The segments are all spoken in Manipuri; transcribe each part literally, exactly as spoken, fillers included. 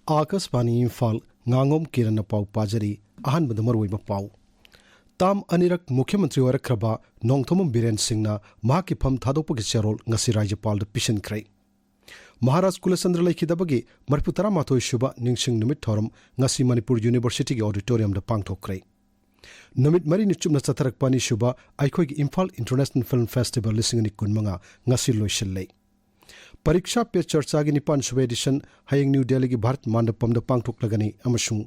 ꯑꯥꯀꯥꯁꯕꯥꯅꯤ ꯏꯝꯐꯥꯜ, ꯉꯥꯉꯣꯝ ꯀꯤꯔꯟꯅ ꯄꯥꯎ ꯄꯥꯖꯔꯤ꯫ ꯑꯍꯥꯟꯕꯗ ꯃꯔꯨꯑꯣꯏꯕ ꯄꯥꯎ꯫ ꯇꯥꯝ ꯑꯅꯤꯔꯛ ꯃꯨꯈ꯭ꯌ ꯃꯟꯇ꯭ꯔꯤ ꯑꯣꯏꯔꯛꯈ꯭ꯔꯕ ꯅꯣꯡꯊꯣꯝꯕꯝ ꯕꯤꯔꯦꯟ ꯁꯤꯡꯅ ꯃꯍꯥꯛꯀꯤ ꯐꯝ ꯊꯥꯗꯣꯛꯄꯒꯤ ꯆꯦꯔꯣꯜ ꯉꯁꯤ ꯔꯥꯖ꯭ꯌꯄꯥꯜꯗ ꯄꯤꯁꯤꯟꯈ꯭ꯔꯦ꯫ ꯃꯍꯥꯔꯥꯖ ꯀꯨꯂꯆꯟꯗ꯭ꯔ ꯂꯩꯈꯤꯗꯕꯒꯤ ꯃꯔꯤꯐꯨ ꯇꯔꯥꯃꯥꯊꯣꯏ ꯁꯨꯕ ꯅꯤꯡꯁꯤꯡ ꯅꯨꯃꯤꯠ ꯊꯧꯔꯝ ꯉꯁꯤ ꯃꯅꯤꯄꯨꯔ ꯌꯨꯅꯤꯚꯔꯁꯤꯇꯤꯒꯤ ꯑꯣꯗꯤꯇꯣꯔꯤꯌꯝꯗ ꯄꯥꯡꯊꯣꯛꯈ꯭ꯔꯦ꯫ ꯅꯨꯃꯤꯠ ꯃꯔꯤꯅꯤ ꯆꯨꯞꯅ ꯆꯠꯊꯔꯛꯄ ꯑꯅꯤꯁꯨꯕ ꯑꯩꯈꯣꯏꯒꯤ ꯏꯝꯐꯥꯜ ꯏꯟꯇꯔꯅꯦꯁꯅꯦꯜ ꯐꯤꯜꯝ ꯐꯦꯁꯇꯤꯚꯦꯜ ꯂꯤꯁꯤꯡ ꯑꯅꯤ ꯀꯨꯟꯃꯉꯥ ꯉꯁꯤ ꯂꯣꯏꯁꯤꯜꯂꯦ꯫ ꯄꯔꯤꯛꯁꯥ ꯄꯦ ꯆꯔꯆꯥꯒꯤ ꯅꯤꯄꯥꯟ ꯁꯨꯕ ꯑꯦꯗꯤꯁꯟ ꯍꯌꯦꯡ ꯅ꯭ꯌꯨ ꯗꯦꯜꯂꯤꯒꯤ ꯚꯥꯔꯠ ꯃꯟꯗꯄꯝꯗ ꯄꯥꯡꯊꯣꯛꯂꯒꯅꯤ ꯑꯃꯁꯨꯡ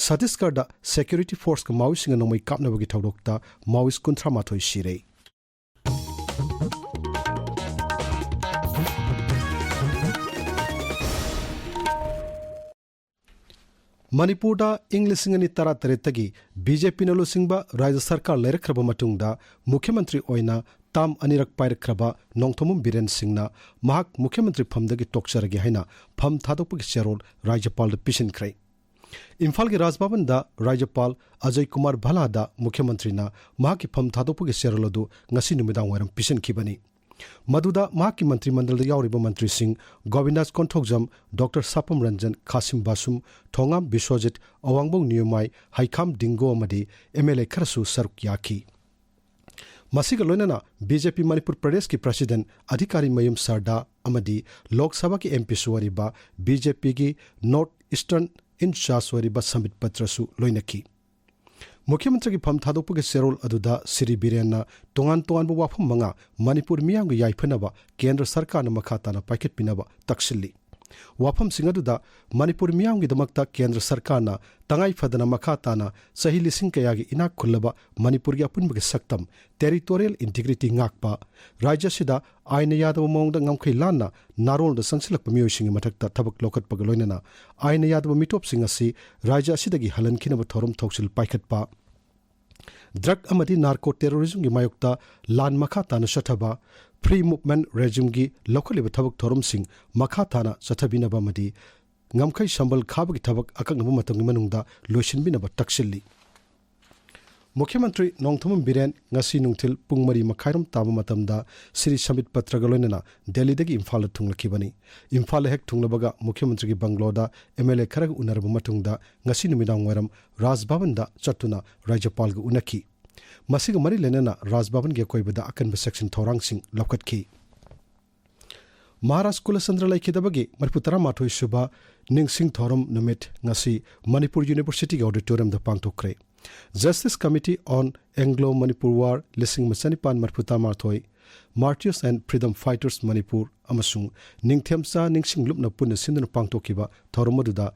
ꯁꯇꯤꯁꯒꯔꯗ ꯁꯦꯀ꯭ꯌꯨꯔꯤꯇꯤ ꯐꯣꯔꯁꯀ ꯃꯥꯑꯣꯏꯁꯤꯡꯒ ꯅꯣꯡꯃꯩ ꯀꯥꯞꯅꯕꯒꯤ ꯊꯧꯗꯣꯛꯇ ꯃꯥꯑꯣꯏꯁ ꯀꯨꯟꯊ꯭ꯔꯥ ꯃꯥꯊꯣꯏ ꯁꯤꯔꯦ꯫ ꯃꯅꯤꯄꯨꯔꯗ ꯏꯪ ꯂꯤꯁꯤꯡ ꯑꯅꯤ ꯇꯔꯥꯇꯔꯦꯠꯇꯒꯤ ꯕꯤ ꯖꯦ ꯄꯤꯅ ꯂꯨꯆꯤꯡꯕ ꯔꯥꯖ꯭ꯌ ꯁꯔꯀꯥꯔ ꯂꯩꯔꯛꯈ꯭ꯔꯕ ꯃꯇꯨꯡꯗ ꯃꯨꯈ꯭ꯌ ꯃꯟꯇ꯭ꯔꯤ ꯑꯣꯏꯅ ꯇꯥꯝ ꯑꯅꯤꯔꯛ ꯄꯥꯏꯔꯛꯈ꯭ꯔꯕ ꯅꯣꯡꯊꯣꯝꯕꯝ ꯕꯤꯔꯦꯟ ꯁꯤꯡꯅ ꯃꯍꯥꯛ ꯃꯨꯈ꯭ꯌ ꯃꯟꯇ꯭ꯔꯤ ꯐꯝꯗꯒꯤ ꯇꯣꯛꯆꯔꯒꯦ ꯍꯥꯏꯅ ꯐꯝ ꯊꯥꯗꯣꯛꯄꯒꯤ ꯆꯦꯔꯣꯜ ꯔꯥꯖ꯭ꯌꯄꯥꯜꯗ ꯄꯤꯁꯤꯟꯈ꯭ꯔꯦ꯫ ꯏꯝꯐꯥꯜꯒꯤ ꯔꯥꯖ ꯚꯕꯟꯗ ꯔꯥꯖ꯭ꯌꯄꯥꯜ ꯑꯖꯌ ꯀꯨꯃꯥꯔ ꯚꯜꯂꯥꯗ ꯃꯨꯈ꯭ꯌ ꯃꯟꯇ꯭ꯔꯤꯅ ꯃꯍꯥꯛꯀꯤ ꯐꯝ ꯊꯥꯗꯣꯛꯄꯒꯤ ꯆꯦꯔꯣꯜ ꯑꯗꯨ ꯉꯁꯤ ꯅꯨꯃꯤꯗꯥꯡ ꯋꯥꯏꯔꯝ ꯄꯤꯁꯤꯟꯈꯤꯕꯅꯤ꯫ ꯃꯗꯨꯗ ꯃꯍꯥꯛꯀꯤ ꯃꯟꯇ꯭ꯔꯤ ꯃꯟꯗꯜꯗ ꯌꯥꯎꯔꯤꯕ ꯃꯟꯇ꯭ꯔꯤꯁꯤꯡ ꯒꯣꯕꯤꯟꯗꯥꯁ ꯀꯣꯟꯊꯧꯖꯝ, ꯗꯣꯛꯇꯔ ꯁꯥꯄꯝ ꯔꯟꯖꯟ, ꯈꯥꯁꯤꯝ ꯕꯥꯁꯨꯝ, ꯊꯣꯉꯥꯝ ꯕꯤꯁ꯭ꯋꯖꯤꯠ, ꯑꯋꯥꯡꯕꯧ ꯅꯤꯌꯨꯃꯥꯏ, ꯍꯩꯈꯥꯝ ꯗꯤꯡꯒꯣ ꯑꯃꯗꯤ ꯑꯦꯝ ꯑꯦꯜ ꯑꯦ ꯈꯔꯁꯨ ꯁꯔꯨꯛ ꯌꯥꯈꯤ꯫ ꯃꯁꯤꯒ ꯂꯣꯏꯅꯅ ꯕꯤ ꯖꯦ ꯄꯤ ꯃꯅꯤꯄꯨꯔ ꯄ꯭ꯔꯗꯦꯁꯀꯤ ꯄ꯭ꯔꯁꯤꯗꯦꯟ ꯑꯙꯤꯀꯥꯔꯤ ꯃꯌꯨꯝ ꯁꯔꯗꯥ ꯑꯃꯗꯤ ꯂꯣꯛ ꯁꯚꯥꯒꯤ ꯑꯦꯝ ꯄꯤꯁꯨ ꯑꯣꯏꯔꯤꯕ ꯕꯤ ꯖꯦ ꯄꯤꯒꯤ ꯅꯣꯔꯠ ꯏꯁꯇꯔꯟ ꯏꯟꯆꯥꯔꯖ ꯑꯣꯏꯔꯤꯕ ꯁꯝꯕꯤꯠ ꯄꯇ꯭ꯔꯁꯨ ꯂꯣꯏꯅꯈꯤ꯫ ꯃꯨꯈ꯭ꯌ ꯃꯟꯇ꯭ꯔꯤꯒꯤ ꯐꯝ ꯊꯥꯗꯣꯛꯄꯒꯤ ꯆꯦꯔꯣꯜ ꯑꯗꯨꯗ ꯁꯤꯔꯤ ꯕꯤꯔꯦꯟꯅ ꯇꯣꯉꯥꯟ ꯇꯣꯉꯥꯟꯕ ꯋꯥꯐꯝ ꯃꯉꯥ ꯃꯅꯤꯄꯨꯔ ꯃꯤꯌꯥꯝꯒꯤ ꯌꯥꯏꯐꯅꯕ ꯀꯦꯟꯗ꯭ꯔ ꯁꯔꯀꯥꯔꯅ ꯃꯈꯥ ꯇꯥꯅ ꯄꯥꯏꯈꯠꯄꯤꯅꯕ ꯇꯛꯁꯤꯜꯂꯤ꯫ ꯋꯥꯐꯝꯁꯤꯡ ꯑꯗꯨꯗ ꯃꯅꯤꯄꯨꯔ ꯃꯤꯌꯥꯝꯒꯤꯗꯃꯛꯇ ꯀꯦꯟꯗ꯭ꯔ ꯁꯔꯀꯥꯔꯅ ꯇꯉꯥꯏ ꯐꯗꯅ ꯃꯈꯥ ꯇꯥꯅ ꯆꯍꯤ ꯂꯤꯁꯤꯡ ꯀꯌꯥꯒꯤ ꯏꯅꯥꯛ ꯈꯨꯜꯂꯕ ꯃꯅꯤꯄꯨꯔꯒꯤ ꯑꯄꯨꯟꯕꯒꯤ ꯁꯛꯇꯝ, ꯇꯦꯔꯤꯇꯣꯔꯤꯌꯦꯜ ꯏꯟꯇꯤꯒ꯭ꯔꯤꯇꯤ ꯉꯥꯛꯄ, ꯔꯥꯖ꯭ꯌ ꯑꯁꯤꯗ ꯑꯥꯏꯟꯅ ꯌꯥꯗꯕ ꯃꯑꯣꯡꯗ ꯉꯝꯈꯩ ꯂꯥꯟꯅ ꯅꯥꯔꯣꯜꯗ ꯆꯪꯁꯤꯜꯂꯛꯄ ꯃꯤꯑꯣꯏꯁꯤꯡꯒꯤ ꯃꯊꯛꯇ ꯊꯕꯛ ꯂꯧꯈꯠꯄꯒ ꯂꯣꯏꯅꯅ ꯑꯥꯏꯟꯅ ꯌꯥꯗꯕ ꯃꯤꯇꯣꯞꯁꯤꯡ ꯑꯁꯤ ꯔꯥꯖ꯭ꯌ ꯑꯁꯤꯗꯒꯤ ꯍꯜꯍꯟꯈꯤꯅꯕ ꯊꯧꯔꯝ ꯊꯧꯁꯤꯜ ꯄꯥꯏꯈꯠꯄ, ꯗ꯭ꯔꯒ ꯑꯃꯗꯤ ꯅꯥꯔꯀꯣ ꯇꯦꯔꯣꯔꯤꯖꯝꯒꯤ ꯃꯥꯌꯣꯛꯇ ꯂꯥꯟ ꯃꯈꯥ ꯇꯥꯅ ꯆꯠꯊꯕ, ꯐ꯭ꯔꯤ ꯃꯨꯚꯃꯦꯟꯠ ꯔꯦꯖꯤꯝꯒꯤ ꯂꯧꯈꯠꯂꯤꯕ ꯊꯕꯛ ꯊꯧꯔꯝꯁꯤꯡ ꯃꯈꯥ ꯇꯥꯅ ꯆꯠꯊꯕꯤꯅꯕ ꯑꯃꯗꯤ ꯉꯝꯈꯩ ꯁꯝꯕꯜ ꯈꯥꯕꯒꯤ ꯊꯕꯛ ꯑꯀꯛꯅꯕ ꯃꯇꯝꯒꯤ ꯃꯅꯨꯡꯗ ꯂꯣꯏꯁꯤꯟꯕꯤꯅꯕ ꯇꯛꯁꯤꯜꯂꯤ꯫ ꯃꯨꯈ꯭ꯌ ꯃꯟꯇ꯭ꯔꯤ ꯅꯣꯡꯊꯣꯝꯕꯝ ꯕꯤꯔꯦꯟ ꯉꯁꯤ ꯅꯨꯡꯊꯤꯜ ꯄꯨꯡ ꯃꯔꯤ ꯃꯈꯥꯏꯔꯣꯝ ꯇꯥꯕ ꯃꯇꯝꯗ ꯁ꯭ꯔꯤ ꯁꯝꯕꯤꯠ ꯄꯇ꯭ꯔꯒ ꯂꯣꯏꯅꯅ ꯗꯦꯜꯂꯤꯗꯒꯤ ꯏꯝꯐꯥꯜꯗ ꯊꯨꯡꯂꯛꯈꯤꯕꯅꯤ꯫ ꯏꯝꯐꯥꯜꯗ ꯍꯦꯛ ꯊꯨꯡꯂꯕꯒ ꯃꯨꯈ꯭ꯌ ꯃꯟꯇ꯭ꯔꯤꯒꯤ ꯕꯪꯒ꯭ꯂꯣꯗ ꯑꯦꯝ ꯑꯦꯜ ꯑꯦ ꯈꯔꯒ ꯎꯅꯔꯕ ꯃꯇꯨꯡꯗ ꯉꯁꯤ ꯅꯨꯃꯤꯗꯥꯡ ꯋꯥꯏꯔꯝ ꯔꯥꯖ ꯚꯕꯟꯗ ꯆꯠꯇꯨꯅ ꯔꯥꯖ꯭ꯌꯄꯥꯜꯒ ꯎꯅꯈꯤ꯫ ꯃꯁꯤꯒ ꯃꯔꯤ ꯂꯩꯅꯅ ꯔꯥꯖ ꯚꯕꯟꯒꯤ ꯑꯀꯣꯏꯕꯗ ꯑꯀꯟꯕ ꯆꯦꯛꯁꯤꯟ ꯊꯧꯔꯥꯡꯁꯤꯡ ꯂꯧꯈꯠꯈꯤ꯫ ꯃꯍꯥꯔꯥꯖ ꯀꯨꯂꯆꯟꯗ꯭ꯔ ꯂꯩꯈꯤꯗꯕꯒꯤ ꯃꯔꯤꯐꯨ ꯇꯔꯥꯃꯥꯊꯣꯏ ꯁꯨꯕ ꯅꯤꯡꯁꯤꯡ ꯊꯧꯔꯝ ꯅꯨꯃꯤꯠ ꯉꯁꯤ ꯃꯅꯤꯄꯨꯔ ꯌꯨꯅꯤꯚꯔꯁꯤꯇꯤꯒꯤ ꯑꯣꯗꯤꯇꯣꯔꯤꯌꯝꯗ ꯄꯥꯡꯊꯣꯛꯈ꯭ꯔꯦ꯫ Justice Committee on Anglo Manipur War ꯂꯤꯁꯤꯡ ꯑꯃ ꯆꯅꯤꯄꯥꯟ ꯃꯔꯤꯐꯨ ꯇꯔꯥꯃꯥꯊꯣꯏ, Martyrs and Freedom Fighters Manipur ꯑꯃꯁꯨꯡ ꯅꯤꯡꯊꯦꯝꯆꯥ ꯅꯤꯡꯁꯤꯡ ꯂꯨꯞꯅ ꯄꯨꯟꯅ ꯁꯤꯟꯗꯨꯅ ꯄꯥꯡꯊꯣꯛꯈꯤꯕ ꯊꯧꯔꯝ ꯑꯗꯨꯗ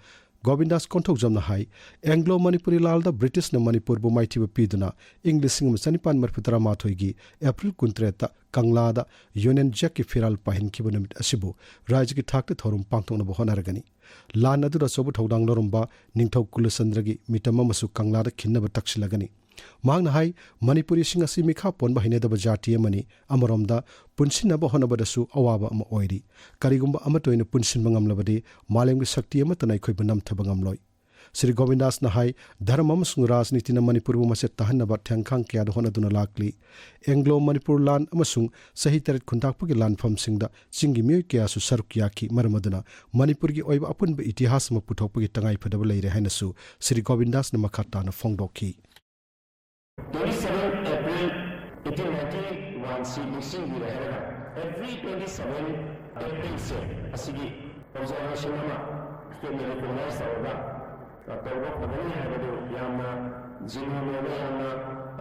ꯒꯣꯕꯤꯟꯗꯥꯁ ꯀꯣꯟꯊꯧꯖꯝꯅ ꯍꯥꯏ, ꯑꯦꯡꯒ꯭ꯂꯣ ꯃꯅꯤꯄꯨꯔꯤ ꯂꯥꯜꯗ ꯕ꯭ꯔꯤꯇꯤꯁꯅ ꯃꯅꯤꯄꯨꯔꯕꯨ ꯃꯥꯏꯊꯤꯕ ꯄꯤꯗꯨꯅ ꯏꯪ ꯂꯤꯁꯤꯡ ꯑꯃ ꯆꯅꯤꯄꯥꯟ ꯃꯔꯤꯐꯨ ꯇꯔꯥꯃꯥꯊꯣꯏꯒꯤ ꯑꯦꯄ꯭ꯔꯤꯜ ꯀꯨꯟꯇꯔꯦꯠꯇ ꯀꯪꯂꯥꯗ ꯌꯨꯅꯤꯌꯟ ꯖꯦꯛꯀꯤ ꯐꯤꯔꯥꯜ ꯄꯥꯏꯍꯟꯈꯤꯕ ꯅꯨꯃꯤꯠ ꯑꯁꯤꯕꯨ ꯔꯥꯖ꯭ꯌꯒꯤ ꯊꯥꯛꯇ ꯊꯧꯔꯝ ꯄꯥꯡꯊꯣꯛꯅꯕ ꯍꯣꯠꯅꯔꯒꯅꯤ꯫ ꯂꯥꯟ ꯑꯗꯨꯗ ꯑꯆꯧꯕ ꯊꯧꯗꯥꯡ ꯂꯧꯔꯝꯕ ꯅꯤꯡꯊꯧ ꯀꯨꯂꯆꯟꯗ꯭ꯔꯒꯤ ꯃꯤꯇꯝ ꯑꯃꯁꯨ ꯀꯪꯂꯥꯗ ꯈꯤꯟꯅꯕ ꯇꯛꯁꯤꯜꯂꯒꯅꯤ꯫ ꯃꯍꯥꯛꯅ ꯍꯥꯏ, ꯃꯅꯤꯄꯨꯔꯤꯁꯤꯡ ꯑꯁꯤ ꯃꯤꯈꯥ ꯄꯣꯟꯕ ꯍꯩꯅꯗꯕ ꯖꯥꯇꯤ ꯑꯃꯅꯤ꯫ ꯑꯃꯔꯣꯝꯗ ꯄꯨꯟꯁꯤꯟꯅꯕ ꯍꯣꯠꯅꯕꯗꯁꯨ ꯑꯋꯥꯕ ꯑꯃ ꯑꯣꯏꯔꯤ꯫ ꯀꯔꯤꯒꯨꯝꯕ ꯑꯃꯠꯇ ꯑꯣꯏꯅ ꯄꯨꯟꯁꯤꯟꯕ ꯉꯝꯂꯕꯗꯤ ꯃꯥꯂꯦꯝꯒꯤ ꯁꯛꯇꯤ ꯑꯃꯠꯇꯅ ꯑꯩꯈꯣꯏꯕꯨ ꯅꯝꯊꯕ ꯉꯝꯂꯣꯏ꯫ ꯁ꯭ꯔꯤ ꯒꯣꯕꯤꯟꯗꯥꯁꯅ ꯍꯥꯏ, ꯙꯔꯃ ꯑꯃꯁꯨꯡ ꯔꯥꯖꯅꯤꯇꯤꯅ ꯃꯅꯤꯄꯨꯔꯕꯨ ꯃꯆꯦꯠ ꯇꯥꯍꯟꯅꯕ ꯊꯦꯡꯈꯥꯡ ꯀꯌꯥꯗ ꯍꯣꯠꯅꯗꯨꯅ ꯂꯥꯛꯂꯤ꯫ ꯑꯦꯡꯒ꯭ꯂꯣ ꯃꯅꯤꯄꯨꯔ ꯂꯥꯟ ꯑꯃꯁꯨꯡ ꯆꯍꯤ ꯇꯔꯦꯠ ꯈꯨꯟꯇꯥꯛꯄꯒꯤ ꯂꯥꯟꯐꯝꯁꯤꯡꯗ ꯆꯤꯡꯒꯤ ꯃꯤꯑꯣꯏ ꯀꯌꯥꯁꯨ ꯁꯔꯨꯛ ꯌꯥꯈꯤ꯫ ꯃꯔꯝ ꯑꯗꯨꯅ ꯃꯅꯤꯄꯨꯔꯒꯤ ꯑꯣꯏꯕ ꯑꯄꯨꯟꯕ ꯏꯇꯤꯍꯥꯁ ꯑꯃ ꯄꯨꯊꯣꯛꯄꯒꯤ ꯇꯉꯥꯏꯐꯗꯕ ꯂꯩꯔꯦ ꯍꯥꯏꯅꯁꯨ ꯁ꯭ꯔꯤ ꯒꯣꯕꯤꯟꯗꯥꯁꯅ ꯃꯈꯥ ꯇꯥꯅ ꯐꯣꯡꯗꯣꯛꯈꯤ꯫ Twenty seven April eighteen ninety one ꯁꯤ ꯅꯤꯡꯁꯤꯡꯕꯤꯔꯦ ꯍꯥꯏꯔꯒ, every twenty seven April ꯁꯦ ꯑꯁꯤꯒꯤ observation ꯑꯃ state ꯅ recognize ꯇꯧꯔꯒ, ꯑ, ꯇꯧꯕ ꯐꯒꯅꯤ ꯍꯥꯏꯕꯗꯨ ꯌꯥꯝꯅ genuine ꯑꯣꯏꯕ, ꯌꯥꯝꯅ,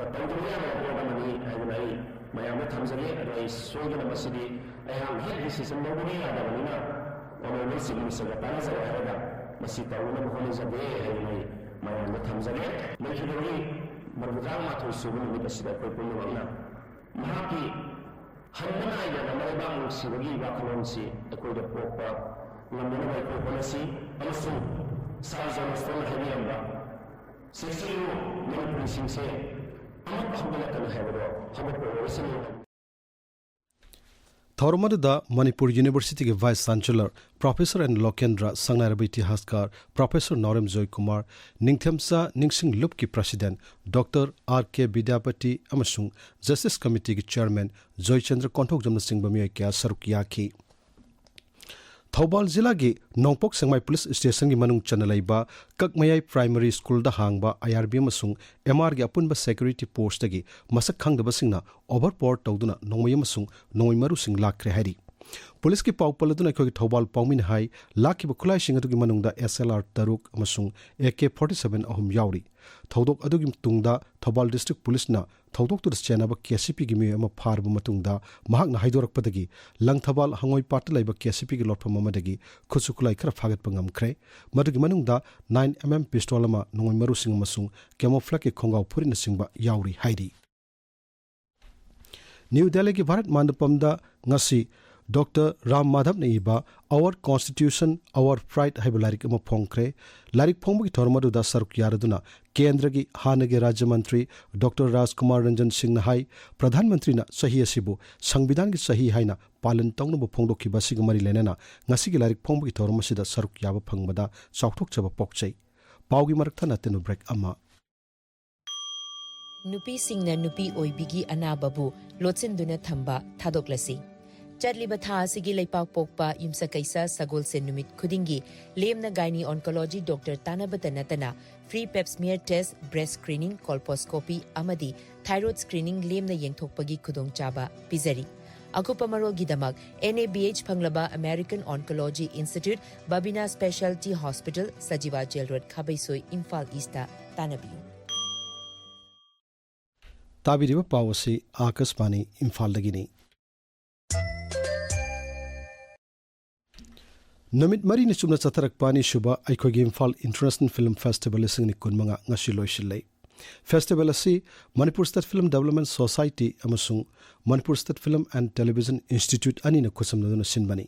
ꯑ, ꯇꯧꯗꯕ ꯌꯥꯗꯕ ꯄꯣꯠ ꯑꯃꯅꯤ ꯍꯥꯏꯗꯅ ꯑꯩ ꯃꯌꯥꯝꯗ ꯊꯝꯖꯒꯦ꯫ ꯑꯗꯣ ꯑꯩ ꯁꯣꯏꯗꯅ ꯃꯁꯤꯗꯤ ꯑꯩꯍꯥꯛꯅ ꯍꯦꯛ decision ꯂꯧꯕꯗꯤ ꯌꯥꯗꯕꯅꯤꯅ, Honourable Chief Minister ꯒ ꯇꯥꯟꯅꯖꯔꯦ ꯍꯥꯏꯔꯒ ꯃꯁꯤ ꯇꯧꯅꯕ ꯍꯣꯠꯅꯖꯒꯦ ꯍꯥꯏꯗꯅ ꯑꯩ ꯃꯌꯥꯝꯗ ꯊꯝꯖꯒꯦ꯫ ꯂꯩꯈꯤꯗꯕꯒꯤ ꯃꯔꯤꯐꯨꯇꯔꯥꯃꯥꯊꯣꯏ ꯁꯨꯕ ꯅꯨꯃꯤꯠ ꯑꯁꯤꯗ ꯑꯩꯈꯣꯏ ꯄꯨꯝꯅꯃꯛꯅ ꯃꯍꯥꯛꯀꯤ ꯍꯟꯕ ꯅꯥꯏꯗꯕ ꯃꯔꯩꯕꯥꯛ ꯅꯨꯡꯁꯤꯕꯒꯤ ꯋꯥꯈꯜꯂꯣꯟꯁꯤ ꯑꯩꯈꯣꯏꯗ ꯄꯣꯛꯄ ꯉꯝꯅꯅꯕ ꯑꯩꯈꯣꯏ ꯍꯣꯠꯅꯁꯤ ꯑꯃꯁꯨꯡ Sir Johnston ꯅ ꯍꯥꯏꯕꯤꯔꯝꯕ, "ꯆꯦꯛꯁꯤꯜꯂꯨ, ꯃꯅꯤꯄꯨꯔꯤꯁꯤꯡꯁꯦ ꯑꯃꯨꯛ ꯍꯧꯒꯠꯂꯛꯀꯅꯤ ꯍꯥꯏꯕꯗꯣ ꯍꯧꯒꯠꯄ ꯑꯣꯏꯔꯁꯅꯨ" ꯍꯥꯏꯕ꯫ ꯊꯧꯔꯝ ꯑꯗꯨꯗ ꯃꯅꯤꯄꯨꯔ ꯌꯨꯅꯤꯚꯔꯁꯤꯇꯤꯒꯤ Vice Chancellor Professor N ꯂꯣꯀꯦꯟꯗ꯭ꯔ, ꯁꯪꯅꯥꯏꯔꯕ ꯏꯇꯤꯍꯥꯁꯀꯥꯔ Professor ꯅꯥꯎꯔꯦꯝ ꯖꯣꯏꯀꯨꯃꯥꯔ, ꯅꯤꯡꯊꯦꯝꯆꯥ ꯅꯤꯡꯁꯤꯡ ꯂꯨꯞꯀꯤ President Doctor R K Bidyapati ꯑꯃꯁꯨꯡ Justice Committeeꯒꯤ Chairman ꯖꯣꯏꯆꯟꯗ꯭ꯔ ꯀꯣꯟꯊꯧꯖꯝꯅꯆꯤꯡꯕ ꯃꯤꯑꯣꯏ ꯀꯌꯥ ꯁꯔꯨꯛ ꯌꯥꯈꯤ꯫ ꯊꯧꯕꯥꯜ ꯖꯤꯂꯥꯒꯤ ꯅꯣꯡꯄꯣꯛ ꯁꯦꯛꯃꯥꯏ ꯄꯨꯂꯤꯁ ꯁ꯭ꯇꯦꯁꯟꯒꯤ ꯃꯅꯨꯡ ꯆꯟꯅ ꯂꯩꯕ ꯀꯛꯃꯌꯥꯏ ꯄ꯭ꯔꯥꯏꯃꯔꯤ ꯁ꯭ꯀꯨꯜꯗ ꯍꯥꯡꯕ ꯑꯥꯏ ꯑꯥꯔ ꯕꯤ ꯑꯃꯁꯨꯡ ꯑꯦꯝ ꯑꯥꯔꯒꯤ ꯑꯄꯨꯟꯕ ꯁꯦꯀ꯭ꯌꯨꯔꯤꯇꯤ ꯄꯣꯁꯇꯒꯤ ꯃꯁꯛ ꯈꯪꯗꯕꯁꯤꯡꯅ overpower ꯇꯧꯗꯨꯅ ꯅꯣꯡꯃꯩ ꯑꯃꯁꯨꯡ ꯅꯣꯡꯃꯩ ꯃꯔꯨꯁꯤꯡ ꯂꯥꯛꯈ꯭ꯔꯦ ꯍꯥꯏꯔꯤ꯫ ꯄꯨꯂꯤꯁꯀꯤ ꯄꯥꯎ ꯄꯜꯂꯗꯨꯅ ꯑꯩꯈꯣꯏꯒꯤ ꯊꯧꯕꯥꯜ ꯄꯥꯎꯃꯤꯅ ꯍꯥꯏ, ꯂꯥꯛꯈꯤꯕ ꯈꯨꯠꯂꯥꯏꯁꯤꯡ ꯑꯗꯨꯒꯤ ꯃꯅꯨꯡꯗ ꯑꯦꯁ ꯑꯦꯜ ꯑꯥꯔ ꯇꯔꯨꯛ ꯑꯃꯁꯨꯡ ꯑꯦ ꯀꯦ ꯐꯣꯔꯇꯤ ꯁꯚꯦꯟ ꯑꯍꯨꯝ ꯌꯥꯎꯔꯤ꯫ ꯊꯧꯗꯣꯛ ꯑꯗꯨꯒꯤ ꯇꯨꯡꯗ ꯊꯧꯕꯥꯜ ꯗꯤꯁꯇ꯭ꯔꯤꯛ ꯄꯨꯂꯤꯁꯅ ꯊꯧꯗꯣꯛꯇꯨꯗ ꯆꯦꯟꯅꯕ ꯀꯦ ꯁꯤ ꯄꯤꯒꯤ ꯃꯤꯑꯣꯏ ꯑꯃ ꯐꯥꯔꯕ ꯃꯇꯨꯡꯗ, ꯃꯍꯥꯛꯅ ꯍꯥꯏꯗꯣꯔꯛꯄꯗꯒꯤ ꯂꯪꯊꯕꯥꯜ ꯍꯉꯣꯏꯄꯥꯠꯇ ꯂꯩꯕ ꯀꯦ ꯁꯤ ꯄꯤꯒꯤ ꯂꯣꯠꯐꯝ ꯑꯃꯗꯒꯤ ꯈꯨꯠꯁꯨ ꯈꯨꯠꯂꯥꯏ ꯈꯔ ꯐꯥꯒꯠꯄ ꯉꯝꯈ꯭ꯔꯦ꯫ ꯃꯗꯨꯒꯤ ꯃꯅꯨꯡꯗ ꯅꯥꯏꯟ ꯑꯦꯝ ꯑꯦꯝ ꯄꯤꯁꯇꯣꯜ ꯑꯃ, ꯅꯣꯡꯃꯩ ꯃꯔꯨꯁꯤꯡ ꯑꯃꯁꯨꯡ camouflageꯀꯤ ꯈꯣꯡꯒ꯭ꯔꯥꯎ ꯐꯨꯔꯤꯠꯅꯆꯤꯡꯕ ꯌꯥꯎꯔꯤ ꯍꯥꯏꯔꯤ꯫ ꯅ꯭ꯌꯨ ꯗꯦꯜꯂꯤꯒꯤ ꯚꯥꯔꯠ ꯃꯟꯗꯄꯝꯗ ꯉꯁꯤ ꯗꯣꯛꯇꯔ ꯔꯥꯝ ꯃꯥꯙꯕꯅ ꯏꯕ Our Constitution, Our Pride ꯍꯥꯏꯕ ꯂꯥꯏꯔꯤꯛ ꯑꯃ ꯐꯣꯡꯈ꯭ꯔꯦ꯫ ꯂꯥꯏꯔꯤꯛ ꯐꯣꯡꯕꯒꯤ ꯊꯧꯔꯝ ꯑꯗꯨꯗ ꯁꯔꯨꯛ ꯌꯥꯔꯗꯨꯅ ꯀꯦꯟꯗ꯭ꯔꯒꯤ ꯍꯥꯟꯅꯒꯤ ꯔꯥꯖ꯭ꯌ ꯃꯟꯇ꯭ꯔꯤ ꯗꯣꯛꯇꯔ ꯔꯥꯖꯀꯨꯃꯥꯔ ꯔꯟꯖꯟ ꯁꯤꯡꯅ ꯍꯥꯏ, ꯄ꯭ꯔꯙꯥꯟ ꯃꯟꯇ꯭ꯔꯤꯅ ꯆꯍꯤ ꯑꯁꯤꯕꯨ ꯁꯪꯕꯤꯙꯥꯟꯒꯤ ꯆꯍꯤ ꯍꯥꯏꯅ ꯄꯥꯂꯟ ꯇꯧꯅꯕ ꯐꯣꯡꯗꯣꯛꯈꯤꯕ ꯑꯁꯤꯒ ꯃꯔꯤ ꯂꯩꯅꯅ ꯉꯁꯤꯒꯤ ꯂꯥꯏꯔꯤꯛ ꯐꯣꯡꯕꯒꯤ ꯊꯧꯔꯝ ꯑꯁꯤꯗ ꯁꯔꯨꯛ ꯌꯥꯕ ꯐꯪꯕꯗ ꯆꯥꯎꯊꯣꯛꯆꯕ ꯄꯣꯛꯆꯩ꯫ ꯄꯥꯎꯒꯤ ꯃꯔꯛ ꯊꯠꯅ ꯇꯦꯟꯕ break ꯑꯃ꯫ ꯅꯨꯄꯤꯁꯤꯡꯅ ꯅꯨꯄꯤ ꯑꯣꯏꯕꯤꯒꯤ ꯑꯅꯥꯕꯕꯨ ꯂꯣꯠꯁꯤꯟꯗꯨꯅ ꯊꯝꯕ ꯊꯥꯗꯣꯛꯂꯁꯤ꯫ ꯆꯠꯂꯤꯕ ꯊꯥ ꯑꯁꯤꯒꯤ ꯂꯩꯄꯥꯛ ꯄꯣꯛꯄ ꯌꯨꯝꯁꯀꯩꯁ ꯁꯒꯣꯜꯁꯦꯟ ꯅꯨꯃꯤꯠ ꯈꯨꯗꯤꯡꯒꯤ ꯂꯦꯝꯅ gynae oncology doctor ꯇꯥꯟꯅꯕꯇ ꯅꯠꯇꯅ free pap smear test, breast screening, colposcopy ꯑꯃꯗꯤ thyroid screening ꯂꯦꯝꯅ ꯌꯦꯡꯊꯣꯛꯄꯒꯤ ꯈꯨꯗꯣꯡꯆꯥꯕ ꯄꯤꯖꯔꯤ꯫ ꯑꯀꯨꯞꯄ ꯃꯔꯣꯜꯒꯤꯗꯃꯛ N A B H ꯐꯪꯂꯕ American Oncology Institute, Babina Specialty Hospital, Sajiwa jail road, Khabeisoi, Imphal east ꯇꯥꯟꯅꯕꯤꯌꯨ꯫ ꯇꯥꯕꯤꯔꯤꯕ ꯄꯥꯎ ꯑꯁꯤ ꯑꯥꯀꯥꯁꯕꯥꯅꯤ ꯏꯝꯐꯥꯜꯗꯒꯤꯅꯤ꯫ ꯅꯨꯃꯤꯠ ꯃꯔꯤꯅꯤ ꯆꯨꯞꯅ ꯆꯠꯊꯔꯛꯄ ꯑꯅꯤꯁꯨꯕ ꯑꯩꯈꯣꯏꯒꯤ ꯏꯝꯐꯥꯜ International Film Festival ꯂꯤꯁꯤꯡ ꯑꯅꯤ ꯀꯨꯟꯃꯉꯥ ꯉꯁꯤ ꯂꯣꯏꯁꯤꯜꯂꯦ꯫ Festival ꯑꯁꯤ Manipur State Film Development Society ꯑꯃꯁꯨꯡ Manipur State Film and Television Institute ꯑꯅꯤꯅ ꯈꯨꯠꯁꯝꯅꯗꯨꯅ ꯁꯤꯟꯕꯅꯤ꯫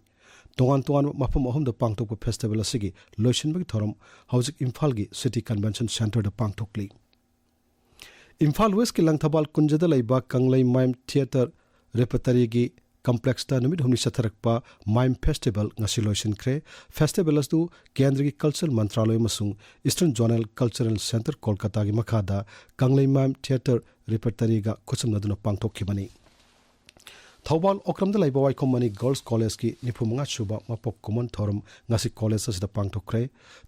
ꯇꯣꯉꯥꯟ ꯇꯣꯉꯥꯟꯕ ꯃꯐꯝ ꯑꯍꯨꯝꯗ ꯄꯥꯡꯊꯣꯛꯄ festival ꯑꯁꯤꯒꯤ ꯂꯣꯏꯁꯤꯟꯕꯒꯤ ꯊꯧꯔꯝ ꯍꯧꯖꯤꯛ ꯏꯝꯐꯥꯜꯒꯤ City Convention Centreꯗ ꯄꯥꯡꯊꯣꯛꯂꯤ꯫ ꯏꯝꯐꯥꯜ Westꯀꯤ ꯂꯪꯊꯕꯥꯜ ꯀꯨꯟꯖꯗ ꯂꯩꯕ ꯀꯪꯂꯩ ꯃꯥꯏꯝ Theatre Repertoryꯒꯤ Complex ꯇ ꯅꯨꯃꯤꯠ ꯍꯨꯝꯅꯤ ꯆꯠꯊꯔꯛꯄ ꯃꯥꯏꯝ ꯐꯦꯁꯇꯤꯚꯦꯜ ꯉꯁꯤ ꯂꯣꯏꯁꯤꯟꯈ꯭ꯔꯦ꯫ ꯐꯦꯁꯇꯤꯚꯦꯜ ꯑꯗꯨ ꯀꯦꯟꯗ꯭ꯔꯒꯤ ꯀꯜꯆꯔꯦꯜ ꯃꯟꯇ꯭ꯔꯥꯂꯣꯏ ꯑꯃꯁꯨꯡ Eastern Zonal Cultural Centre ꯀꯣꯜꯀꯇꯥꯒꯤ ꯃꯈꯥꯗ ꯀꯪꯂꯩꯃꯥꯏꯝ ꯊꯤꯌꯦꯇꯔ ꯔꯤꯄꯔꯇꯔꯤꯒ ꯈꯨꯠꯁꯝꯅꯗꯨꯅ ꯄꯥꯡꯊꯣꯛꯈꯤꯕꯅꯤ꯫ ꯊꯧꯕꯥꯜ ꯑꯣꯀ꯭ꯔꯝꯗ ꯂꯩꯕ ꯋꯥꯏꯈꯣꯝ ꯃꯅꯤ ꯒꯔꯜꯁ ꯀꯣꯂꯦꯖꯀꯤ ꯅꯤꯐꯨ ꯃꯉꯥ ꯁꯨꯕ ꯃꯄꯣꯛ ꯀꯨꯝꯑꯣꯟ ꯊꯧꯔꯝ ꯉꯁꯤ ꯀꯣꯂꯦꯖ ꯑꯁꯤꯗ ꯄꯥꯡꯊꯣꯛꯈ꯭ꯔꯦ꯫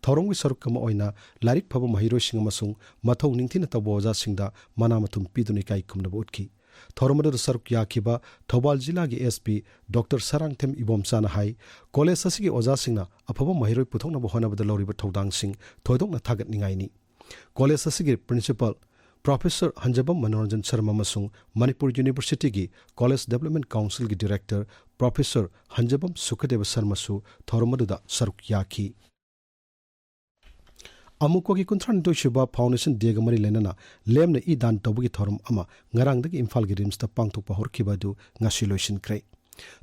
ꯊꯧꯔꯝꯒꯤ ꯁꯔꯨꯛ ꯑꯃ ꯑꯣꯏꯅ ꯂꯥꯏꯔꯤꯛ ꯐꯕ ꯃꯍꯩꯔꯣꯏꯁꯤꯡ ꯑꯃꯁꯨꯡ ꯃꯊꯧ ꯅꯤꯡꯊꯤꯅ ꯇꯧꯕ ꯑꯣꯖꯥꯁꯤꯡꯗ ꯃꯅꯥ ꯃꯊꯨꯝ ꯄꯤꯗꯨꯅ ꯏꯀꯥꯏ ꯈꯨꯝꯅꯕ ꯎꯠꯈꯤ꯫ ꯊꯧꯔꯝ ꯑꯗꯨꯗ ꯁꯔꯨꯛ ꯌꯥꯈꯤꯕ ꯊꯧꯕꯥꯜ ꯖꯤꯂꯥꯒꯤ ꯑꯦꯁ ꯄꯤ ꯗꯣꯛꯇꯔ ꯁꯔꯥꯡꯊꯦꯝ ꯏꯕꯣꯝꯆꯥꯅ ꯍꯥꯏ, ꯀꯣꯂꯦꯖ ꯑꯁꯤꯒꯤ ꯑꯣꯖꯥꯁꯤꯡꯅ ꯑꯐꯕ ꯃꯍꯩꯔꯣꯏ ꯄꯨꯊꯣꯛꯅꯕ ꯍꯣꯠꯅꯕꯗ ꯂꯧꯔꯤꯕ ꯊꯧꯗꯥꯡꯁꯤꯡ ꯊꯣꯏꯗꯣꯛꯅ ꯊꯥꯒꯠꯅꯤꯡꯉꯥꯏꯅꯤ꯫ ꯀꯣꯂꯦꯖ ꯑꯁꯤꯒꯤ ꯄ꯭ꯔꯤꯟꯁꯤꯄꯥꯜ ꯄ꯭ꯔꯣꯐꯦꯁꯔ ꯍꯟꯖꯕꯝ ꯃꯅꯣꯔꯟꯖꯟ ꯁꯔꯃ ꯑꯃꯁꯨꯡ ꯃꯅꯤꯄꯨꯔ ꯌꯨꯅꯤꯚꯔꯁꯤꯇꯤꯒꯤ ꯀꯣꯂꯦꯖ ꯗꯤꯕꯦꯂꯞꯃꯦꯟ ꯀꯥꯎꯟꯁꯤꯜꯒꯤ ꯗꯤꯔꯦꯛꯇꯔ ꯄ꯭ꯔꯣꯐꯦꯁꯔ ꯍꯟꯖꯕꯝ ꯁꯨꯈꯗꯦꯕ ꯁꯔꯃꯁꯨ ꯊꯧꯔꯝ ꯑꯗꯨꯗ ꯁꯔꯨꯛ ꯌꯥꯈꯤ꯫ ꯑꯃꯨꯀꯣꯒꯤ ꯀꯨꯟꯊ꯭ꯔꯥꯅꯤꯊꯣꯏ ꯁꯨꯕ ꯐꯥꯎꯟꯗꯦꯁꯟ ꯗꯦꯒ ꯃꯔꯤ ꯂꯩꯅꯅ ꯂꯦꯝꯅ ꯏ ꯗꯥꯟ ꯇꯧꯕꯒꯤ ꯊꯧꯔꯝ ꯑꯃ ꯉꯔꯥꯡꯗꯒꯤ ꯏꯝꯐꯥꯜꯒꯤ ꯔꯤꯝꯁꯇ ꯄꯥꯡꯊꯣꯛꯄ ꯍꯧꯔꯛꯈꯤꯕ ꯑꯗꯨ ꯉꯁꯤ ꯂꯣꯏꯁꯤꯟꯈ꯭ꯔꯦ꯫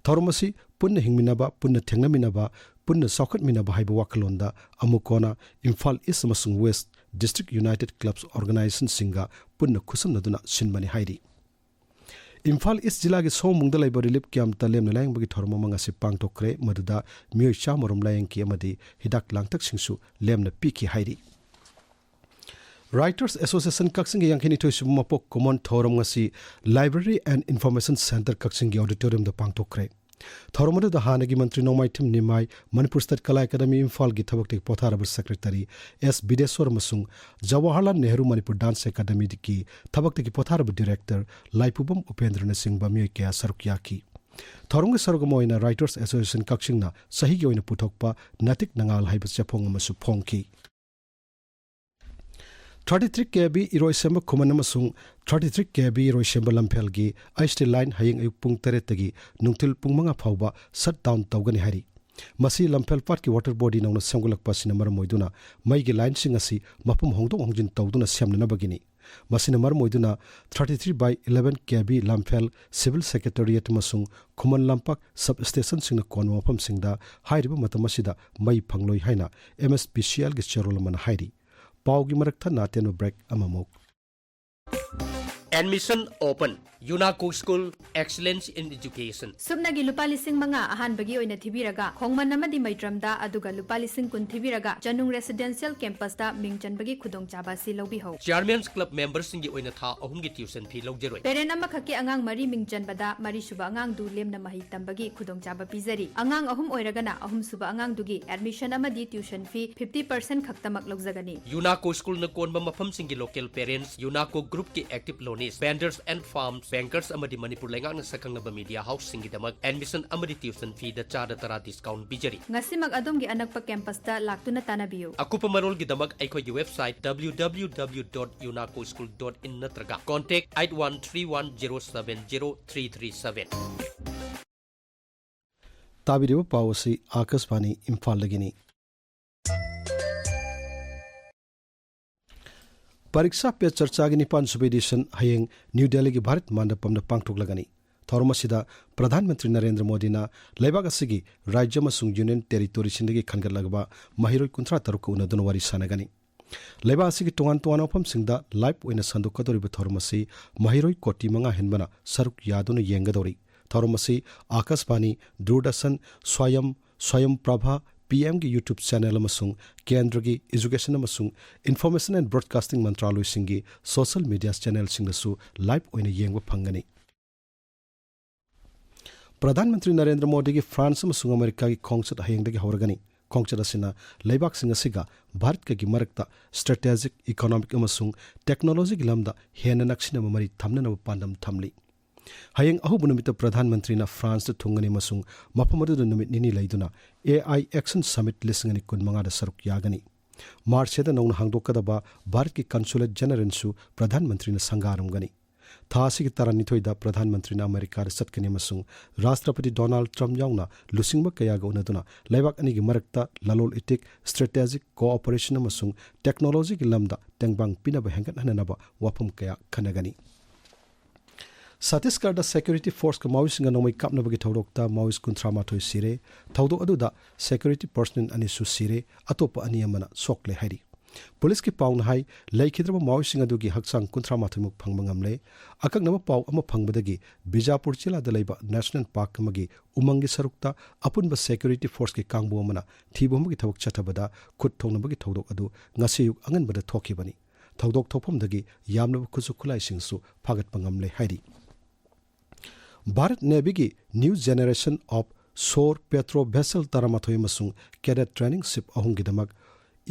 ꯊꯧꯔꯝ ꯑꯁꯤ ꯄꯨꯟꯅ ꯍꯤꯡꯃꯤꯟꯅꯕ, ꯄꯨꯟꯅ ꯊꯦꯡꯅꯃꯤꯟꯅꯕ, ꯄꯨꯟꯅ ꯆꯥꯎꯈꯠꯃꯤꯟꯅꯕ ꯍꯥꯏꯕ ꯋꯥꯈꯜꯂꯣꯟꯗ ꯑꯃꯨꯀꯣꯅ ꯏꯝꯐꯥꯜ ꯏꯁ ꯑꯃꯁꯨꯡ ꯋꯦꯁ ꯗꯤꯁꯇ꯭ꯔꯤꯛ ꯌꯨꯅꯥꯏꯇꯦꯗ ꯀ꯭ꯂꯕꯁ ꯑꯣꯔꯒꯅꯥꯏꯖꯦꯁꯟꯁꯤꯡꯒ ꯄꯨꯟꯅ ꯈꯨꯠꯁꯝꯅꯗꯨꯅ ꯁꯤꯟꯕꯅꯤ ꯍꯥꯏꯔꯤ꯫ ꯏꯝꯐꯥꯜ ꯏꯁ ꯖꯤꯂꯥꯒꯤ ꯁꯣꯝꯕꯨꯡꯗ ꯂꯩꯕ ꯔꯤꯂꯤꯐ ꯀꯦꯝꯞꯇ ꯂꯦꯝꯅ ꯂꯥꯌꯦꯡꯕꯒꯤ ꯊꯧꯔꯝ ꯑꯃ ꯉꯁꯤ ꯄꯥꯡꯊꯣꯛꯈ꯭ꯔꯦ, ꯃꯗꯨꯗ ꯃꯤꯑꯣꯏ ꯆꯥꯝꯃ ꯔꯣꯝ ꯂꯥꯌꯦꯡꯈꯤ ꯑꯃꯗꯤ ꯍꯤꯗꯥꯛ ꯂꯥꯡꯊꯛꯁꯤꯡꯁꯨ ꯂꯦꯝꯅ ꯄꯤꯈꯤ ꯍꯥꯏꯔꯤ꯫ ꯔꯥꯏꯇꯔꯁ ꯑꯦꯁꯣꯁꯤꯌꯦꯁꯟ ꯀꯛꯆꯤꯡꯒꯤ ꯌꯥꯡꯈꯩꯅꯤꯊꯣꯏ ꯁꯨꯕ ꯃꯄꯣꯛ ꯀꯨꯝꯑꯣꯟ ꯊꯧꯔꯝ ꯉꯁꯤ Library and Information Centre ꯀꯛꯆꯤꯡꯒꯤ ꯑꯣꯗꯤꯇꯣꯔꯤꯌꯝꯗ ꯄꯥꯡꯊꯣꯛꯈ꯭ꯔꯦ꯫ ꯊꯧꯔꯝ ꯑꯗꯨꯗ ꯍꯥꯟꯅꯒꯤ ꯃꯟꯇ꯭ꯔꯤ ꯅꯣꯡꯃꯥꯏꯊꯦꯝ ꯅꯤꯃꯥꯏ, ꯃꯅꯤꯄꯨꯔ ꯁ꯭ꯇꯦꯠ ꯀꯂꯥ ꯑꯦꯀꯥꯗꯃꯤ ꯏꯝꯐꯥꯜꯒꯤ ꯊꯕꯛꯇꯒꯤ ꯄꯣꯊꯥꯔꯕ ꯁꯦꯀ꯭ꯔꯦꯇꯔꯤ ꯑꯦꯁ ꯕꯤꯗꯦꯁꯣꯔ ꯑꯃꯁꯨꯡ ꯖꯋꯥꯍꯔꯂꯥꯜ ꯅꯦꯍꯔꯨ ꯃꯅꯤꯄꯨꯔ ꯗꯥꯟꯁ ꯑꯦꯀꯥꯗꯃꯤꯒꯤ ꯊꯕꯛꯇꯒꯤ ꯄꯣꯊꯥꯔꯕ ꯗꯤꯔꯦꯛꯇꯔ ꯂꯥꯏꯄꯨꯕꯝ ꯎꯄꯦꯟꯗ꯭ꯔꯅꯆꯤꯡꯕ ꯃꯤꯑꯣꯏ ꯀꯌꯥ ꯁꯔꯨꯛ ꯌꯥꯈꯤ꯫ ꯊꯧꯔꯝꯒꯤ ꯁꯔꯨꯛ ꯑꯃ ꯑꯣꯏꯅ ꯔꯥꯏꯇꯔꯁ ꯑꯦꯁꯣꯁꯤꯌꯦꯁꯟ ꯀꯛꯆꯤꯡꯅ ꯆꯍꯤꯒꯤ ꯑꯣꯏꯅ ꯄꯨꯊꯣꯛꯄ ꯅꯥꯇꯤꯛ ꯅꯉꯥꯜ ꯍꯥꯏꯕ ꯆꯦꯐꯣꯡ ꯑꯃꯁꯨ ꯐꯣꯡꯈꯤ꯫ ꯊꯥꯔꯇꯤ ꯊ꯭ꯔꯤ ꯀꯦ ꯕꯤ ꯏꯔꯣꯏꯁꯦꯝꯕ ꯈꯨꯃꯟ ꯑꯃꯁꯨꯡ ꯊꯥꯔꯇꯤ ꯊ꯭ꯔꯤ ꯀꯦ ꯕꯤ ꯏꯔꯣꯏꯁꯦꯝꯕ ꯂꯝꯐꯦꯜꯒꯤ ꯑꯩꯆ ꯇꯤ ꯂꯥꯏꯟ ꯍꯌꯦꯡ ꯑꯌꯨꯛ ꯄꯨꯡ ꯇꯔꯦꯠꯇꯒꯤ ꯅꯨꯡꯊꯤꯜ ꯄꯨꯡ ꯃꯉꯥ ꯐꯥꯎꯕ ꯁꯠ ꯗꯥꯎꯟ ꯇꯧꯒꯅꯤ ꯍꯥꯏꯔꯤ꯫ ꯃꯁꯤ ꯂꯝꯐꯦꯜ ꯄꯥꯠꯀꯤ ꯋꯥꯇꯔ ꯕꯣꯗꯤ ꯅꯧꯅ ꯁꯦꯝꯒꯠꯂꯛꯄ ꯑꯁꯤꯅ ꯃꯔꯝ ꯑꯣꯏꯗꯨꯅ ꯃꯩꯒꯤ ꯂꯥꯏꯟꯁꯤꯡ ꯑꯁꯤ ꯃꯐꯝ ꯍꯣꯡꯗꯣꯛ ꯍꯣꯡꯖꯤꯟ ꯇꯧꯗꯨꯅ ꯁꯦꯝꯅꯅꯕꯒꯤꯅꯤ꯫ ꯃꯁꯤꯅ ꯃꯔꯝ ꯑꯣꯏꯗꯨꯅ thirty three by eleven K V Lamphel, civil secretariat ꯑꯃꯁꯨꯡ ꯈꯨꯃꯟ ꯂꯝꯄꯥꯛ ꯁꯕ ꯁ꯭ꯇꯦꯁꯟꯁꯤꯡꯅ ꯀꯣꯟꯕ ꯃꯐꯝꯁꯤꯡꯗ ꯍꯥꯏꯔꯤꯕ ꯃꯇꯝ ꯑꯁꯤꯗ ꯃꯩ ꯐꯪꯂꯣꯏ ꯍꯥꯏꯅ M S P C L ꯒꯤ ꯆꯦꯔꯣꯜ ꯑꯃꯅ ꯍꯥꯏꯔꯤ꯫ ꯄꯥꯎꯒꯤ ꯃꯔꯛ ꯊꯠꯅ ꯑꯇꯦꯟꯕ ꯕ꯭ꯔꯦꯛ ꯑꯃꯃꯨꯛ꯫ Admission open. UNACO School, excellence in education. ꯁꯨꯞꯅꯒꯤ ꯂꯨꯄꯥ ꯂꯤꯁꯤꯡ ꯃꯉꯥ ꯑꯍꯥꯟꯕꯒꯤ ꯑꯣꯏꯅ ꯊꯤꯕꯤꯔꯒ, ꯈꯣꯡꯃꯟ ꯑꯃꯗꯤ ꯃꯩꯇ꯭ꯔꯝꯗ, ꯑꯗꯨꯒ ꯂꯨꯄꯥ ꯂꯤꯁꯤꯡ ꯀꯨꯟ ꯊꯤꯕꯤꯔꯒ, ꯆꯅꯨꯡ residential campus ꯇ ꯃꯤꯡ ꯆꯟꯕꯒꯤ ꯈꯨꯗꯣꯡꯆꯥꯕ ꯑꯁꯤ ꯂꯧꯕꯤꯍꯧ꯫ Chairman's Club member ꯁꯤꯡꯒꯤ ꯑꯣꯏꯅ ꯊꯥ ꯑꯍꯨꯝꯒꯤ tuition fee ꯂꯧꯖꯔꯣꯏ꯫ Parent ꯑꯃꯈꯛꯀꯤ ꯑꯉꯥꯡ ꯃꯔꯤ ꯃꯤꯡ ꯆꯟꯕꯗ, ꯃꯔꯤꯁꯨꯕ ꯑꯉꯥꯡꯗꯨ ꯂꯦꯝꯅ ꯃꯍꯩ ꯇꯝꯕꯒꯤ ꯈꯨꯗꯣꯡꯆꯥꯕ ꯄꯤꯖꯔꯤ꯫ ꯑꯉꯥꯡ ꯑꯍꯨꯝ ꯑꯣꯏꯔꯒꯅ, ꯑꯍꯨꯝꯁꯨꯕ ꯑꯉꯥꯡꯗꯨꯒꯤ admission ꯑꯃꯗꯤ tuition fee fifty percent ꯈꯛꯇꯃꯛ ꯂꯧꯖꯒꯅꯤ꯫ UNACO School ꯅ ꯀꯣꯟꯕ ꯃꯐꯝꯁꯤꯡꯒꯤ local parents, UNACO Group ꯀꯤ active loanees, vendors and firms, bankers ꯑꯃꯗꯤ ꯃꯅꯤꯄꯨꯔ ꯂꯩꯉꯥꯛꯅ ꯁꯛꯈꯪꯂꯕ media house ꯁꯤꯡꯒꯤꯗꯃꯛ admission ꯑꯃꯗꯤ tuition fee ꯗ ꯆꯥꯗ ꯇꯔꯥ discount ꯄꯤꯖꯔꯤ꯫ ꯉꯁꯤꯃꯛ ꯑꯗꯣꯝꯒꯤ ꯑꯅꯛꯄ campus ꯇ ꯂꯥꯛꯇꯨꯅ ꯇꯥꯟꯅꯕꯤꯌꯨ꯫ ꯑꯀꯨꯞꯄ ꯃꯔꯣꯜꯒꯤꯗꯃꯛ ꯑꯩꯈꯣꯏꯒꯤ website W W W dot unaco school dot in ꯅꯠꯇ꯭ꯔꯒ contact eight one three one zero seven zero three three seven꯫ ꯇꯥꯕꯤꯔꯤꯕ ꯄꯥꯎ ꯑꯁꯤ ꯑꯥꯀꯥꯁꯕꯥꯅꯤ ꯏꯝꯐꯥꯜꯗꯒꯤꯅꯤ꯫ ꯄꯔꯤꯛꯁꯥ ꯄꯦ ꯆꯔꯆꯥꯒꯤ ꯅꯤꯄꯥꯟ ꯁꯨꯕ edition ꯍꯌꯦꯡ ꯅ꯭ꯌꯨ ꯗꯦꯜꯂꯤꯒꯤ ꯚꯥꯔꯠ ꯃꯟꯗꯄꯝꯗ ꯄꯥꯡꯊꯣꯛꯂꯒꯅꯤ꯫ ꯊꯧꯔꯝ ꯑꯁꯤꯗ ꯄ꯭ꯔꯙꯥꯟ ꯃꯟꯇ꯭ꯔꯤ ꯅꯔꯦꯟꯗ꯭ꯔ ꯃꯣꯗꯤꯅ ꯂꯩꯕꯥꯛ ꯑꯁꯤꯒꯤ ꯔꯥꯖ꯭ꯌ ꯑꯃꯁꯨꯡ ꯌꯨꯅꯤꯌꯟ ꯇꯦꯔꯤꯇꯣꯔꯤꯁꯤꯡꯗꯒꯤ ꯈꯟꯒꯠꯂꯕ ꯃꯍꯩꯔꯣꯏ ꯀꯨꯟꯊ꯭ꯔꯥ ꯇꯔꯨꯛꯀ ꯎꯅꯗꯨꯅ ꯋꯥꯔꯤ ꯁꯥꯟꯅꯒꯅꯤ꯫ ꯂꯩꯕꯥꯛ ꯑꯁꯤꯒꯤ ꯇꯣꯉꯥꯟ ꯇꯣꯉꯥꯟꯕ ꯃꯐꯝꯁꯤꯡꯗ live ꯑꯣꯏꯅ ꯁꯟꯗꯣꯛꯀꯗꯧꯔꯤꯕ ꯊꯧꯔꯝ ꯑꯁꯤ ꯃꯍꯩꯔꯣꯏ ꯀꯣꯇꯤ ꯃꯉꯥ ꯍꯦꯟꯕꯅ ꯁꯔꯨꯛ ꯌꯥꯗꯨꯅ ꯌꯦꯡꯒꯗꯧꯔꯤ꯫ ꯊꯧꯔꯝ ꯑꯁꯤ ꯑꯥꯀꯥꯁꯕꯥꯅꯤ, ꯗꯨꯔꯗꯔꯁꯟ, ꯁ꯭ꯋꯥꯌꯝ, ꯁ꯭ꯋꯥꯌꯝ ꯄ꯭ꯔꯚꯥ, ꯄꯤ ꯑꯦꯝꯒꯤ YouTube channel ꯑꯃꯁꯨꯡ ꯀꯦꯟꯗ꯭ꯔꯒꯤ Education ꯑꯃꯁꯨꯡ Information and Broadcasting ꯃꯟꯇ꯭ꯔꯥꯂꯣꯏꯁꯤꯡꯒꯤ social media channelꯁꯤꯡꯗꯁꯨ live ꯑꯣꯏꯅ ꯌꯦꯡꯕ ꯐꯪꯒꯅꯤ꯫ ꯄ꯭ꯔꯙꯥꯟ ꯃꯟꯇ꯭ꯔꯤ ꯅꯔꯦꯟꯗ꯭ꯔ ꯃꯣꯗꯤꯒꯤ ꯐ꯭ꯔꯥꯟꯁ ꯑꯃꯁꯨꯡ ꯑꯃꯦꯔꯤꯀꯥꯒꯤ ꯈꯣꯡꯆꯠ ꯍꯌꯦꯡꯗꯒꯤ ꯍꯧꯔꯒꯅꯤ꯫ ꯈꯣꯡꯆꯠ ꯑꯁꯤꯅ ꯂꯩꯕꯥꯛꯁꯤꯡ ꯑꯁꯤꯒ ꯚꯥꯔꯠꯀꯒꯤ ꯃꯔꯛꯇ strategic, economic ꯑꯃꯁꯨꯡ technologyꯒꯤ ꯂꯝꯗ ꯍꯦꯟꯅ ꯅꯛꯁꯤꯟꯅꯕ ꯃꯔꯤ ꯊꯝꯅꯅꯕ ꯄꯥꯟꯗꯝ ꯊꯝꯂꯤ꯫ ꯍꯌꯦꯡ ꯑꯍꯧꯕ ꯅꯨꯃꯤꯠꯇ ꯄ꯭ꯔꯙꯥꯟ ꯃꯟꯇ꯭ꯔꯤꯅ ꯐ꯭ꯔꯥꯟꯁꯇ ꯊꯨꯡꯒꯅꯤ ꯑꯃꯁꯨꯡ ꯃꯐꯝ ꯑꯗꯨꯗ ꯅꯨꯃꯤꯠ ꯅꯤꯅꯤ ꯂꯩꯗꯨꯅ AI Action Summit ꯂꯤꯁꯤꯡ ꯑꯅꯤ ꯀꯨꯟꯃꯉꯥꯗ ꯁꯔꯨꯛ ꯌꯥꯒꯅꯤ꯫ ꯃꯥꯔꯁꯦꯗ ꯅꯧꯅ ꯍꯥꯡꯗꯣꯛꯀꯗꯕ ꯚꯥꯔꯠꯀꯤ consulate generalꯁꯨ ꯄ꯭ꯔꯙꯥꯟ ꯃꯟꯇ꯭ꯔꯤꯅ ꯁꯪꯒꯥꯔꯝꯒꯅꯤ꯫ ꯊꯥ ꯑꯁꯤꯒꯤ ꯇꯔꯥꯅꯤꯊꯣꯏꯗ ꯄ꯭ꯔꯙꯥꯟ ꯃꯟꯇ꯭ꯔꯤꯅ ꯑꯃꯦꯔꯤꯀꯥꯗ ꯆꯠꯀꯅꯤ ꯑꯃꯁꯨꯡ ꯔꯥꯁꯇ꯭ꯔꯄꯇꯤ ꯗꯣꯅꯥꯜꯗ ꯇ꯭ꯔꯝꯞ ꯌꯥꯎꯅ ꯂꯨꯆꯤꯡꯕ ꯀꯌꯥꯒ ꯎꯅꯗꯨꯅ ꯂꯩꯕꯥꯛ ꯑꯅꯤꯒꯤ ꯃꯔꯛꯇ ꯂꯂꯣꯟ ꯏꯇꯤꯛ, strategic cooperation ꯑꯃꯁꯨꯡ technologyꯒꯤ ꯂꯝꯗ ꯇꯦꯡꯕꯥꯡ ꯄꯤꯅꯕ ꯍꯦꯟꯒꯠꯍꯟꯅꯅꯕ ꯋꯥꯐꯝ ꯀꯌꯥ ꯈꯟꯅꯒꯅꯤ꯫ ꯁꯠꯇꯤꯁꯒꯔꯗ security forceꯀ ꯃꯥꯑꯣꯏꯁꯤꯡꯒ ꯅꯣꯡꯃꯩ ꯀꯥꯞꯅꯕꯒꯤ ꯊꯧꯗꯣꯛꯇ ꯃꯥꯑꯣꯏꯁ ꯀꯨꯟꯊ꯭ꯔꯥ ꯃꯥꯊꯣꯏ ꯁꯤꯔꯦ꯫ ꯊꯧꯗꯣꯛ ꯑꯗꯨꯗ security personnel ꯑꯅꯤꯁꯨ ꯁꯤꯔꯦ, ꯑꯇꯣꯞꯄ ꯑꯅꯤ ꯑꯃꯅ ꯁꯣꯛꯂꯦ ꯍꯥꯏꯔꯤ꯫ ꯄꯨꯂꯤꯁꯀꯤ ꯄꯥꯎꯅ ꯍꯥꯏ, ꯂꯩꯈꯤꯗ꯭ꯔꯕ ꯃꯥꯑꯣꯏꯁꯤꯡ ꯑꯗꯨꯒꯤ ꯍꯛꯆꯥꯡ ꯀꯨꯟꯊ꯭ꯔꯥ ꯃꯥꯊꯣꯏꯃꯨꯛ ꯐꯪꯕ ꯉꯝꯂꯦ꯫ ꯑꯀꯛꯅꯕ ꯄꯥꯎ ꯑꯃ ꯐꯪꯕꯗꯒꯤ ꯕꯤꯖꯥꯄꯨꯔ ꯖꯤꯂꯥꯗ ꯂꯩꯕ ꯅꯦꯁꯅꯦꯜ ꯄꯥꯔꯛ ꯑꯃꯒꯤ ꯎꯃꯪꯒꯤ ꯁꯔꯨꯛꯇ ꯑꯄꯨꯟꯕ ꯁꯦꯀ꯭ꯌꯨꯔꯤꯇꯤ ꯐꯣꯔꯁꯀꯤ ꯀꯥꯡꯕꯨ ꯑꯃꯅ ꯊꯤꯕ ꯍꯨꯝꯕꯒꯤ ꯊꯕꯛ ꯆꯠꯊꯕꯗ ꯈꯨꯠ ꯊꯣꯡꯅꯕꯒꯤ ꯊꯧꯗꯣꯛ ꯑꯗꯨ ꯉꯁꯤ ꯑꯌꯨꯛ ꯑꯉꯟꯕꯗ ꯊꯣꯛꯈꯤꯕꯅꯤ꯫ ꯊꯧꯗꯣꯛ ꯊꯣꯛꯐꯝꯗꯒꯤ ꯌꯥꯝꯂꯕ ꯈꯨꯠꯁꯨ ꯈꯨꯠꯂꯥꯏꯁꯤꯡꯁꯨ ꯐꯥꯒꯠꯄ ꯉꯝꯂꯦ ꯍꯥꯏꯔꯤ꯫ Bharat ꯅꯦꯚꯤꯒꯤ New Generation of Sore Patrol Vessel ꯇꯔꯥꯃꯥꯊꯣꯏ ꯑꯃꯁꯨꯡ Cadet Training Ship ꯑꯍꯨꯝꯒꯤꯗꯃꯛ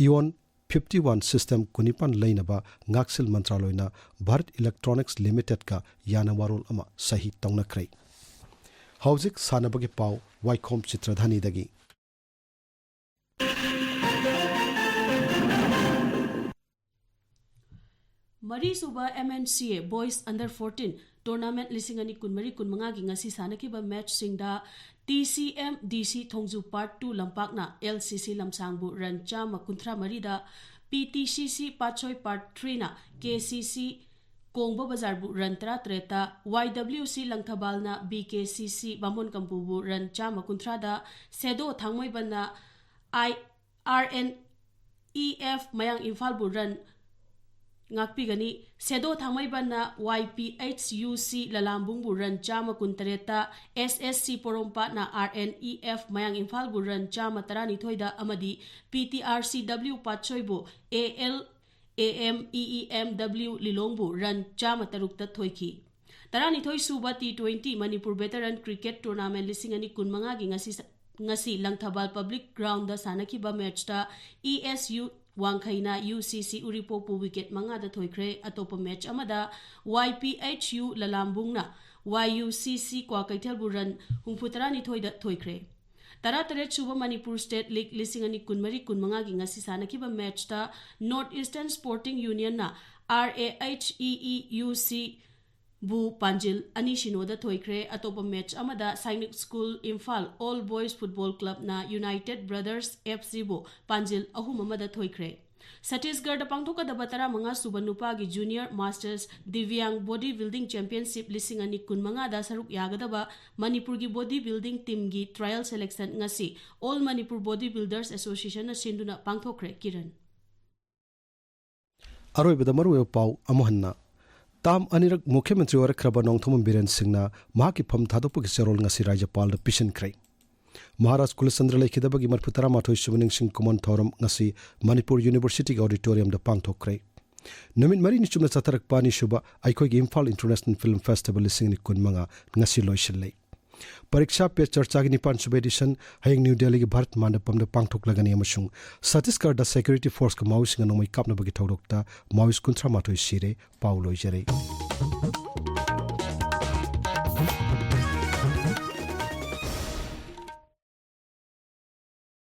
ꯏꯑꯣꯟ ꯐꯤꯐꯇꯤ ꯋꯥꯟ system ꯀꯨꯟꯅꯤꯄꯥꯟ ꯂꯩꯅꯕ ꯉꯥꯛꯁꯦꯜ ꯃꯟꯇ꯭ꯔꯥꯂꯣꯏꯅ ꯚꯥꯔꯠ ꯏꯂꯦꯛꯇ꯭ꯔꯣꯅꯤꯛꯁ ꯂꯤꯃꯤꯇꯦꯗꯀ ꯌꯥꯅꯋꯥꯔꯣꯜ ꯑꯃ ꯁꯍꯤ ꯇꯧꯅꯈ꯭ꯔꯦ꯫ ꯍꯧꯖꯤꯛ ꯁꯥꯟꯅꯕꯒꯤ ꯄꯥꯎ꯫ ꯋꯥꯏꯈꯣꯝ ꯆꯤꯇ꯭ꯔꯙꯥꯅꯤꯗꯒꯤ꯫ ꯃꯔꯤꯁꯨꯕ M N C A Boys Under fourteen Tournament ꯂꯤꯁꯤꯡ ꯑꯅꯤ ꯀꯨꯟꯃꯔꯤ ꯀꯨꯟꯃꯉꯥꯒꯤ ꯉꯁꯤ ꯁꯥꯟꯅꯈꯤꯕ ꯃꯦꯠꯆꯁꯤꯡꯗ T C M D C ꯊꯣꯡꯖꯨ Part two ꯂꯝꯄꯥꯛꯅ L C C ꯂꯝꯁꯥꯡꯕꯨ ꯔꯟ ꯆꯥꯝꯃ ꯀꯨꯟꯊ꯭ꯔꯥ ꯃꯔꯤꯗ, P T C C ꯄꯥꯠꯁꯣꯏ Part threeꯅ K C C ꯀꯣꯡꯕ ꯕꯖꯥꯔꯕꯨ ꯔꯟ ꯇꯔꯥꯇꯔꯦꯠꯇ, Y W C ꯂꯪꯊꯕꯥꯜꯅ B K C C ꯕꯥꯃꯣꯟ ꯀꯝꯄꯨꯕꯨ ꯔꯟ ꯆꯥꯝꯃ ꯀꯨꯟꯊ꯭ꯔꯥꯗ, ꯁꯦꯗꯣ ꯊꯥꯡꯃꯩꯕꯟꯅ I R N E F ꯃꯌꯥꯡ ꯏꯝꯐꯥꯜꯕꯨ ꯔꯟ ꯉꯥꯛꯄꯤꯒꯅꯤ꯫ ꯁꯦꯗꯣ ꯊꯥꯡꯃꯩꯕꯟꯅ Y P H U C ꯂꯂꯥꯝꯕꯨꯡꯕꯨ ꯔꯟ ꯆꯥꯝꯃ ꯀꯨꯟꯇꯔꯦꯠꯇ, S S C ꯄꯣꯔꯣꯝꯄꯥꯠꯅ R N E F ꯃꯌꯥꯡ ꯏꯝꯐꯥꯜꯕꯨ ꯔꯟ ꯆꯥꯝꯃ ꯇꯔꯥꯅꯤꯊꯣꯏꯗ ꯑꯃꯗꯤ P T R C W ꯄꯥꯠꯁꯣꯏꯕꯨ A L A M E E M W ꯂꯤꯂꯣꯡꯕꯨ ꯔꯟ ꯆꯥꯝꯃ ꯇꯔꯨꯛꯇ ꯊꯣꯏꯈꯤ꯫ ꯇꯔꯥꯅꯤꯊꯣꯏ ꯁꯨꯕ T twenty Manipur Veteran Cricket Tournament ꯂꯤꯁꯤꯡ ꯑꯅꯤ ꯀꯨꯟꯃꯉꯥꯒꯤ ꯉꯁꯤ, ꯉꯁꯤ ꯂꯪꯊꯕꯥꯜ Public Groundꯗ ꯁꯥꯟꯅꯈꯤꯕ ꯃꯦꯠꯆꯇ E S U ꯋꯥꯡꯈꯩꯅ U C C ꯎꯔꯤꯄꯣꯛꯄꯨ ꯋꯤꯀꯦꯠ ꯃꯉꯥꯗ ꯊꯣꯏꯈ꯭ꯔꯦ꯫ ꯑꯇꯣꯞꯄ ꯃꯦꯠꯆ ꯑꯃꯗ Y P H U ꯂꯂꯥꯝꯕꯨꯡꯅ Y U C C ꯀ꯭ꯋꯥꯀꯩꯊꯦꯜꯕꯨ ꯔꯟ ꯍꯨꯝꯐꯨ ꯇꯔꯥꯅꯤꯊꯣꯏꯗ ꯊꯣꯏꯈ꯭ꯔꯦ꯫ ꯇꯔꯥꯇꯔꯦꯠ ꯁꯨꯕ Manipur State League ꯂꯤꯁꯤꯡ ꯑꯅꯤ ꯀꯨꯟꯃꯔꯤ ꯀꯨꯟꯃꯉꯥꯒꯤ ꯉꯁꯤ ꯁꯥꯟꯅꯈꯤꯕ ꯃꯦꯠꯆꯇ North Eastern Sporting Unionꯅ R A H E E U C ꯕꯨ ꯄꯥꯟꯖꯤꯜ ꯑꯅꯤ ꯁꯤꯅꯣꯗ ꯊꯣꯏꯈ꯭ꯔꯦ꯫ ꯑꯇꯣꯞꯄ ꯃꯦꯠꯆ ꯑꯃꯗ Sainik school Imphal All Boys Football Clubꯅ United Brothers F Cꯕꯨ ꯄꯥꯟꯖꯤꯜ ꯑꯍꯨꯝ ꯑꯃꯗ ꯊꯣꯏꯈ꯭ꯔꯦ꯫ ꯁꯠꯇꯤꯁꯒꯔꯗ ꯄꯥꯡꯊꯣꯛꯀꯗꯕ ꯇꯔꯥꯃꯉꯥ ꯁꯨꯕ ꯅꯨꯄꯥꯒꯤ Junior Masters Divyang Body Building Championship ꯂꯤꯁꯤꯡ ꯑꯅꯤ ꯀꯨꯟꯃꯉꯥꯗ ꯁꯔꯨꯛ ꯌꯥꯒꯗꯕ ꯃꯅꯤꯄꯨꯔꯒꯤ body building teamꯒꯤ trial selection ꯉꯁꯤ All Manipur Body Builders Associationꯅ ꯁꯤꯟꯗꯨꯅ ꯄꯥꯡꯊꯣꯛꯈ꯭ꯔꯦ꯫ ꯀꯤꯔꯟ꯫ ꯑꯔꯣꯏꯕꯗ ꯃꯔꯨꯑꯣꯏꯕ ꯄꯥꯎ ꯑꯃꯨꯛ ꯍꯟꯅ꯫ ꯇꯥꯝ ꯑꯅꯤꯔꯛ ꯃꯨꯈ꯭ꯌ ꯃꯟꯇ꯭ꯔꯤ ꯑꯣꯏꯔꯛꯈ꯭ꯔꯕ ꯅꯣꯡꯊꯣꯝꯕꯝ ꯕꯤꯔꯦꯟ ꯁꯤꯡꯅ ꯃꯍꯥꯛꯀꯤ ꯐꯝ ꯊꯥꯗꯣꯛꯄꯒꯤ ꯆꯦꯔꯣꯜ ꯉꯁꯤ ꯔꯥꯖ꯭ꯌꯄꯥꯜꯗ ꯄꯤꯁꯤꯟꯈ꯭ꯔꯦ꯫ ꯃꯍꯥꯔꯥꯖ ꯀꯨꯂꯆꯟꯗ꯭ꯔ ꯂꯩꯈꯤꯗꯕꯒꯤ ꯃꯔꯤꯐꯨ ꯇꯔꯥꯃꯥꯊꯣꯏ ꯁꯨꯕ ꯅꯤꯡꯁꯤꯡ ꯀꯨꯃꯣꯟ ꯊꯧꯔꯝ ꯉꯁꯤ ꯃꯅꯤꯄꯨꯔ ꯌꯨꯅꯤꯚꯔꯁꯤꯇꯤꯒꯤ ꯑꯣꯗꯤꯇꯣꯔꯤꯌꯝꯗ ꯄꯥꯡꯊꯣꯛꯈ꯭ꯔꯦ꯫ ꯅꯨꯃꯤꯠ ꯃꯔꯤꯅꯤ ꯆꯨꯞꯅ ꯆꯠꯊꯔꯛꯄ ꯑꯅꯤꯁꯨꯕ ꯑꯩꯈꯣꯏꯒꯤ ꯏꯝꯐꯥꯜ ꯏꯟꯇꯔꯅꯦꯁꯅꯦꯜ ꯐꯤꯜꯝ ꯐꯦꯁꯇꯤꯚꯦꯜ ꯂꯤꯁꯤꯡ ꯑꯅꯤ ꯀꯨꯟꯃꯉꯥ ꯉꯁꯤ ꯂꯣꯏꯁꯤꯜꯂꯦ꯫ ꯄꯔꯤꯛꯁꯥ ꯄꯦ ꯆꯔꯆꯥꯒꯤ ꯅꯤꯄꯥꯟ ꯁꯨꯕ ꯑꯦꯗꯤꯁꯟ ꯍꯌꯦꯡ ꯅ꯭ꯌꯨ ꯗꯦꯜꯂꯤꯒꯤ ꯚꯥꯔꯠ ꯃꯟꯗꯄꯝꯗ ꯄꯥꯡꯊꯣꯛꯂꯒꯅꯤ ꯑꯃꯁꯨꯡ ꯁꯇꯤꯁꯒꯔꯗ ꯁꯦꯀ꯭ꯌꯨꯔꯤꯇꯤ ꯐꯣꯔꯁꯀ ꯃꯥꯑꯣꯏꯁꯤꯡꯅ ꯅꯣꯡꯃꯩ ꯀꯥꯞꯅꯕꯒꯤ ꯊꯧꯗꯣꯛꯇ ꯃꯥꯑꯣꯏꯁ ꯀꯨꯟꯊ꯭ꯔꯥ ꯃꯥꯊꯣꯏ ꯁꯤꯔꯦ꯫ ꯄꯥꯎ ꯂꯣꯏꯖꯔꯦ꯫